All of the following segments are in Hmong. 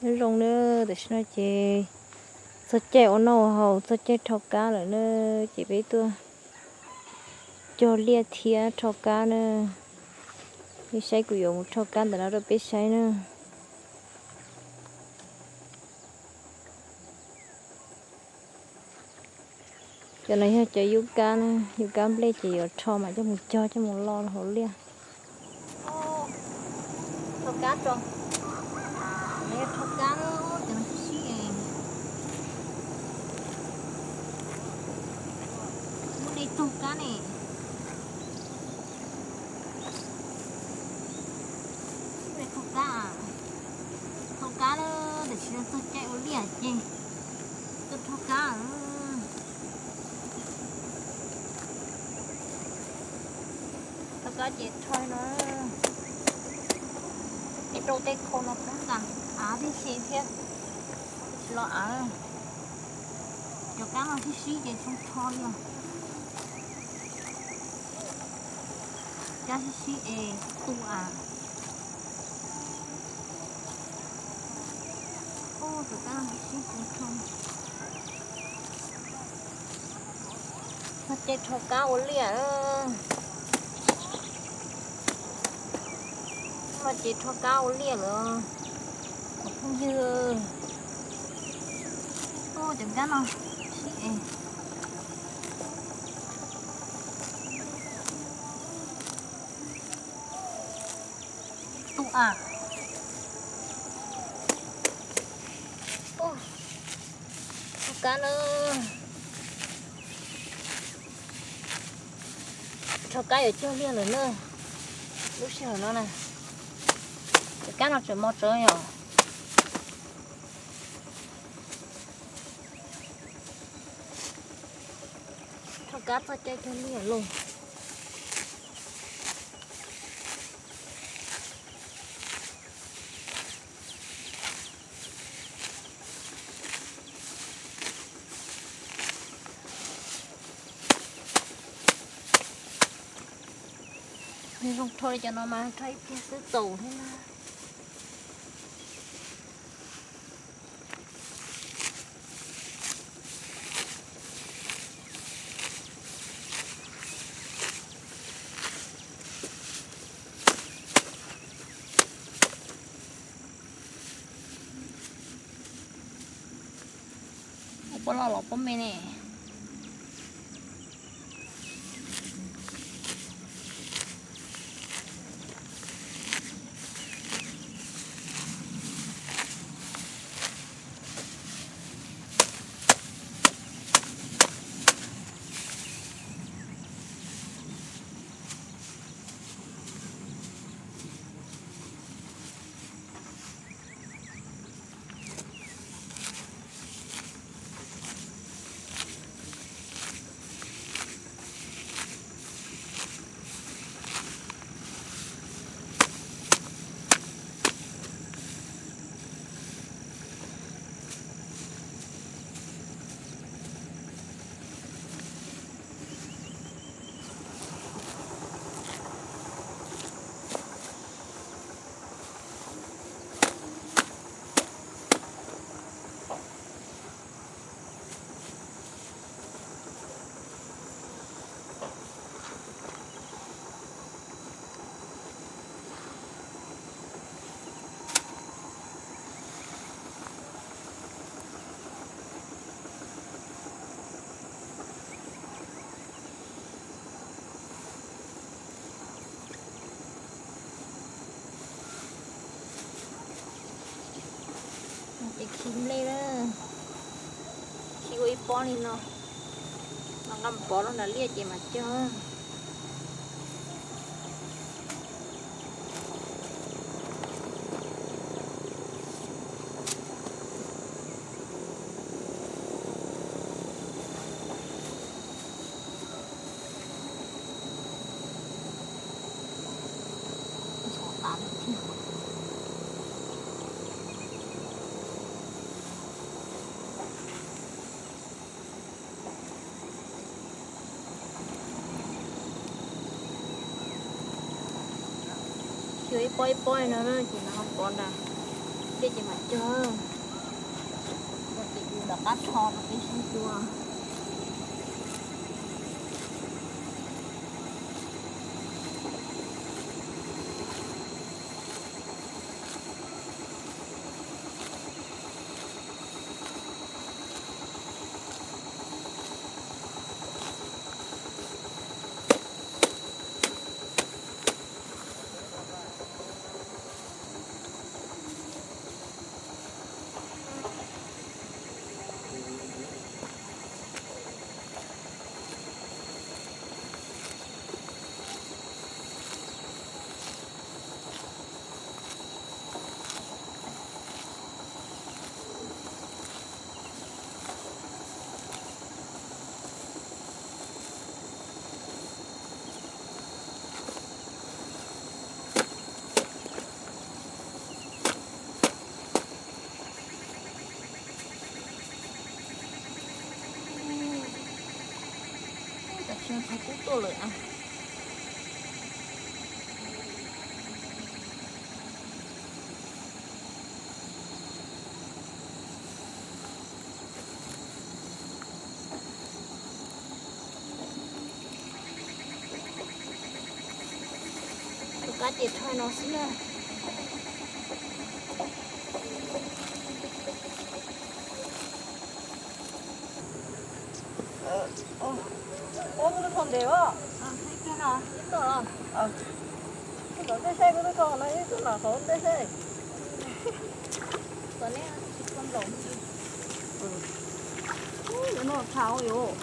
Nyob zoo na, tam sim no ces txog caij ua noj ua haus, txog caij rho kab lawm na, ces peb tuaj cog liaj thiab rho kab na. Nej saib kuv yuav mus rho kab ntawm no rau peb saib na. Cov no yog cov yub kab na, yub kab nplej ces yuav rho mas coj mus cog coj mus lo hauv liaj. Rho kab tso. Rho kab, cov no sib sib es. Muab dej tsaug kab ne. Muab dej tsaug kab, tsaug kab na, tam sim no txog caij ua liaj ces tuaj rho kab. Rho kab ces rho no, tej rau tej khau no poob tas av tib si thiab, tsis los av. Cov kab no sib sib ces tsis rho li os. Kab sib sib es tu av. Ub, cov kab no sib sib tu rho. Ces rho kab ua liaj. Mas ces rho kab ua liaj lawm os phooj ywg. Ub, cov kab no sib es tu av. Rho kab na. Rho kab yuav cog liaj lawm na. Lub sij hawm no na, cov kab no tseem mos tsawv yom. Rho kab txog caij cog liaj lauj. Zoo rho li cov no mas rho ib pliag xwb txaus thiab na. Ua pob loj los pob me ne. Ces khi nplej na, khi ua ib pob li no, los nqa mus pov rau nram liaj ces mam cog. Khi ib pob ib pob no na ces nqa pov nrad. Ces mam cog, cog ces yus rov qab rho rau peb sib cua. Tam sim no txog kub tuaj lawm a. Tus kab ces rho no xwb na. Ua, tus rho ntev os. Tus tom ntej saib, tus rho no ib tug nram qhov ntej saib. Tus no txha ua yuav.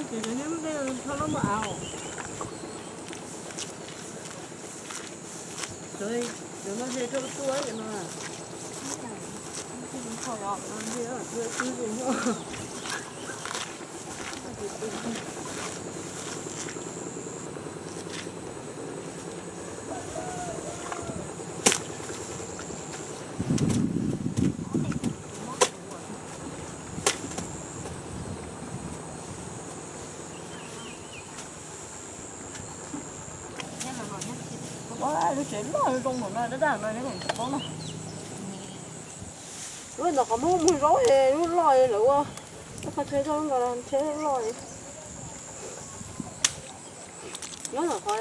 Ces cov nyob ntej tho loj muaj av os. Cov no ze rau tua cov no. Ua, lub tsev loj zoo npaum no, dab dab no neb tsis paub na. Lub ntawd qhov muag muag zaub es lub loj es lawv ua, lub qhov chaw zog nkaus tsheb loj es. Nyob ntawm qhov,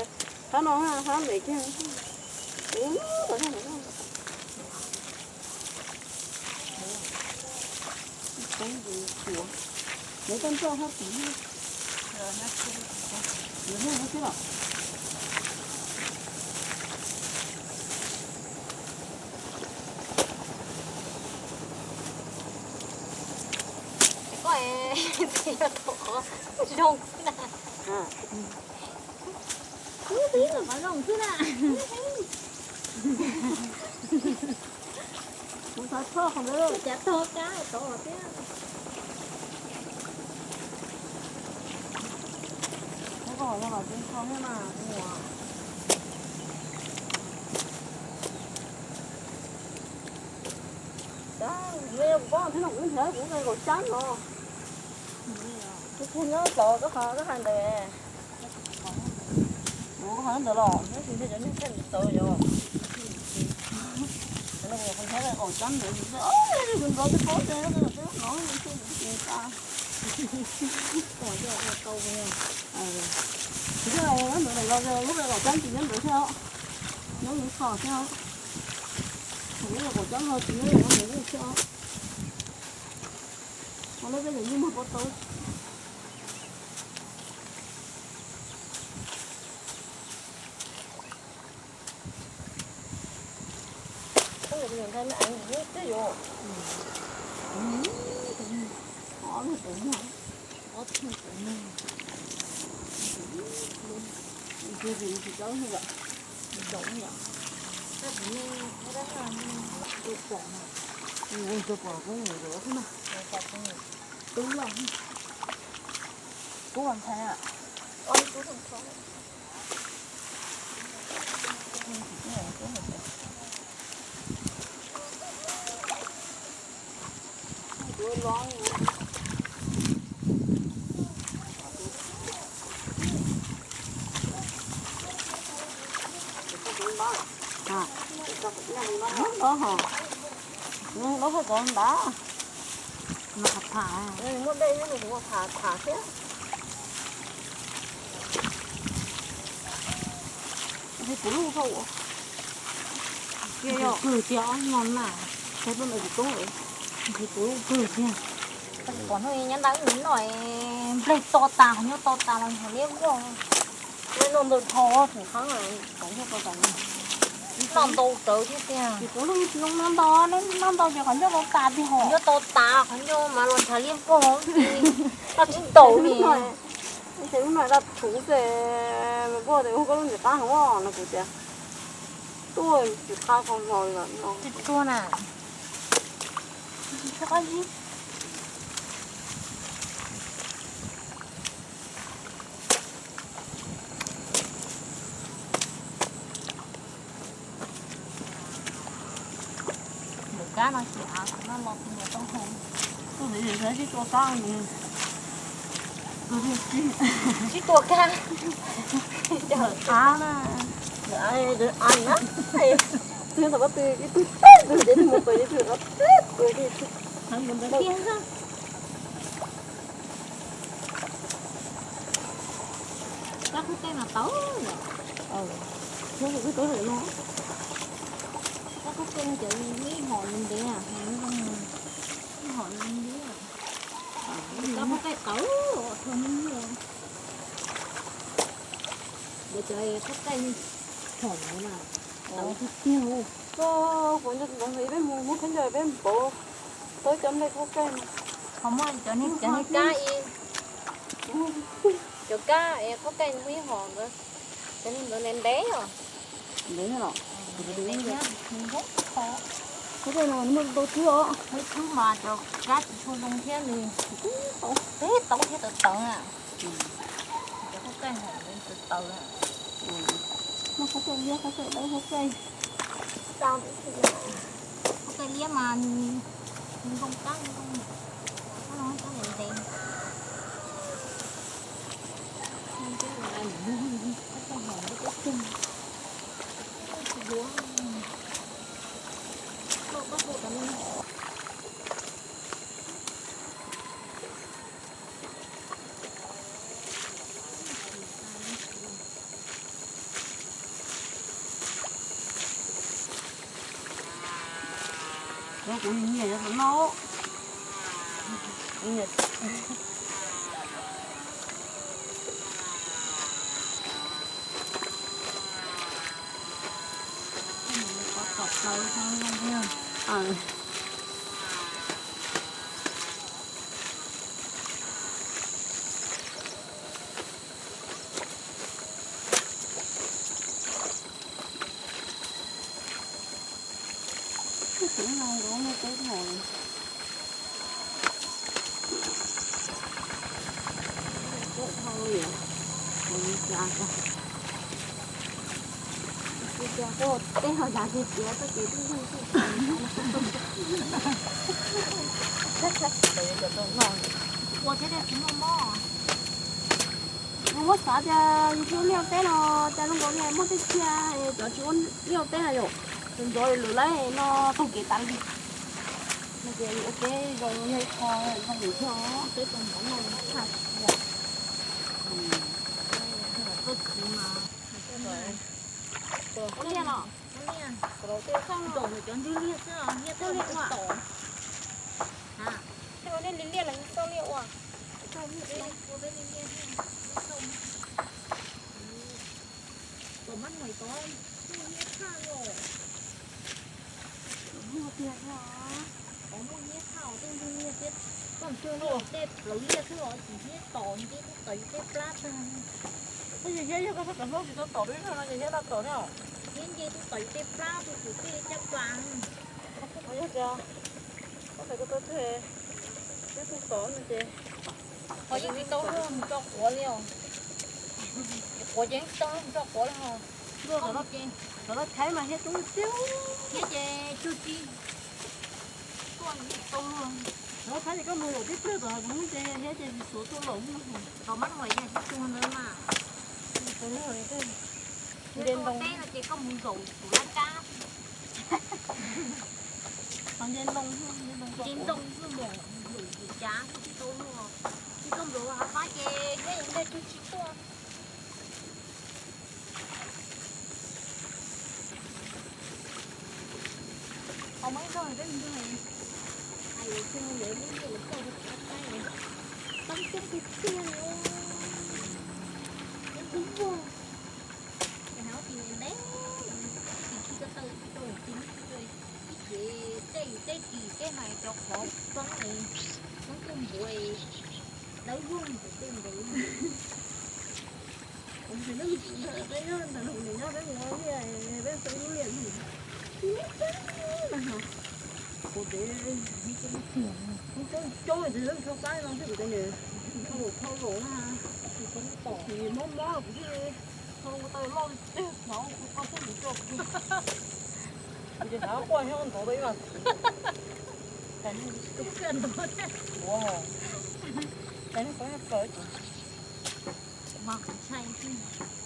qhov no, qhov ntawm kiag. Lawv toj ntoj hab tim. Koj txiv yog thaum qhov zoo xwb na. Txiv thaum qhov zoo xwb na. Kuv xav txhoj qhov ntawd, cas tog kab tod thiab. Ub, koj qhov no los tsis txhoj thiab mas kuv ua. Tab, kuv paub thiab no kuv nrhiav kuv kaum tsab no. Kuv nyob tod koj qhov koj hais ntawd. Ua koj qhov ntawd los nyob tsis nrhiav cov niag thaij tau yog. Cov no kuv nrhiav kaum tsab ntawd, kuv nrov twb paub tias no tsis tau. Nyob ntawd los lub kaum tsab tsis nyob ntawd thiab os. Nyob mus txog thiab os. Lub kaum tsab ho tsis nyob ntawd thiab os. Ho lub peb yog yeej muag pob tau. Twb yuav, ob lub Ntau hos, ntau hos cov ntawd. Muab dej nws kuv tham tham thiab. Nqhis kuv lub hau. Nqhis kawg tiag os, no na. Saib tuaj ntawm kuv tub, nqhis kuv lub kawg tiag. Tsis pom hnub nyob ntawd nws noj nplej to tas, qhov nyob to tas los nrog liab vog. Noj ntau dhau tseem qhab, qhov nyob to tas, noj ntau rawv thiab tiag. Tsis pom lub noj ntau, noj ntau ces qhov ncauj to tas tiag hos. Ncauj to tas, qhov ncauj mas los nrog liab vog, noj tsis ntaus li. Ces lub no daj thuv xwb, mus kuaj tias hu koj lub ntxim qab heev os no kuv tias tuaj tsis qab qhov hmo lawm no. Tsis tuaj na. Npaum kab no tsis av, kuv noj los kuv niam tau hau. Tus ntawd tsis tua kab, tus ntawd tsis tua kab. Av na, av na, tus tom pob tw ib tug, tus dev tus mus pem ib tug, tus ntawd tiag. Kab qhaub kaij mas tau yom. Kab qhaub kaij no cov ib hom ntev, ib hom ntev. Kab qhaub kaij tau, tau me nyuam. Cov qhaub kaij thaum ntawd mas tau tiag tiag. Koj puas nco ntsoov peb mus muab khaub ncaws peb npauv tau cov nplej qhaub kaij no. Ho muaj cov niag kab ib, cov kab es qhaub kaij muaj ib hom ntawd, cov niag ntawd ntev ntev os. Ntev los qhaub kaij no muaj ntau xwb os. Muaj xwb mas cov kab tsis tshua zoo thiab nws teb tau thiab tawv tawv na. Cov qhaub kaij hom tawv tawv na. Muaj qhaub kaij liab, qhaub kaij dawb, qhaub kaij, qhaub kaij liab mas nws zoo kab, nws zoo, kab no kab ntev ntev. Kuv nyiam nyiam yuav noj. Tej ho yav tiag tiag txoj kev twb yog ua thiab tiag tsis muaj mob. Yus muab xav tias yus tus liaj teb no cas zoo nkaus li muaj tej tsiaj cov tsis ua liaj teb na yom, ntxov lwm lawm no taug kev tas li. No ces ua teb zoo yog ib qho zoo lwm thiab os, teb tau ntov noj tshaj tsis tshua. Txoj kev mas liaj no, nraum cov ntsuj liaj xwb, liaj tau li tom. Tej ua nej li liaj los xauj liaj ua. Tom mab nuam tod muaj nyiaj tshaj los. Muaj tiag thiab os. Muaj nyiaj tshaj os, tej ntsuj liaj thiab. Tej plaub liaj xwb os, tsis hiab tom nce tuaj tom yus tej plab tag. Ub, yog hiab yog koj txhob kam hlob tsis tau tom dub no, yog hiab laj tom thiab. Hiab nce tuaj tom yus tej plab, tus tus tej caj pas. Yog tias koj txhais ko taw twg, hiab tuaj tom no ces qhov yeej tsis tau luag mus tso quav li os. Quav ces yeej tsis tau luag mus tso quav li os. Luag tom no thaib mas hiab coob tiag. Hiab ces tsuag tsi tuaj tsis tau luag. Tom no thaib ces koj mus zaum tib pliag tom hav zoov ces hiab ces tsis xuav tuaj laus. Tom mab hais yog tsis tsuag ntawd mas. Nce ntoo teb no ces koj mus zaum tus laj kab. Nce ntoo, nce ntoo xwb mas zaum tus cav tsis tau luag. Tsis tau nplaum hav fab ces hiab yeej ntag tsuag tsi tuaj. Qhov muaj ib zaug peb mus nrog, hais tias lawv lub ntiaj lawv txawj ua tus qab qaib, toob toob tiag tiag li. Dub dub vog, es hais tias ntev, ib tis khi ko taw rau tim ib cev tej yus teb ris tej mas cov qhov poob es poob tuaj npuav es dawb vog tus tej ntev. Peb nyob ntawm lub niam nyob peb mus ua liaj, peb tau ib lub liaj lug, ib lub teb mas no, kuv tes, kuv coob coob ces lub tsho qaib no xwb kuv tes nws thau thau zaum na, tsis mob mob kuv thiaj thau ua tau loj li tej hnov kuv qo xwb mus tso kuv. Kuv ces hnav quaj nyob ntov tau ib vas thiv. Ua, tais neeg tau nyob plaws ces mas kuv ntshai xwb.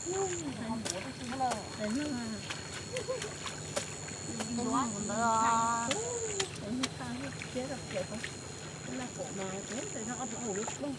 Tais neeg, tais neeg ntawd, tais neeg tag siab rau kiag, tais neeg pom mas kuv tais neeg ob hauv lub ploog.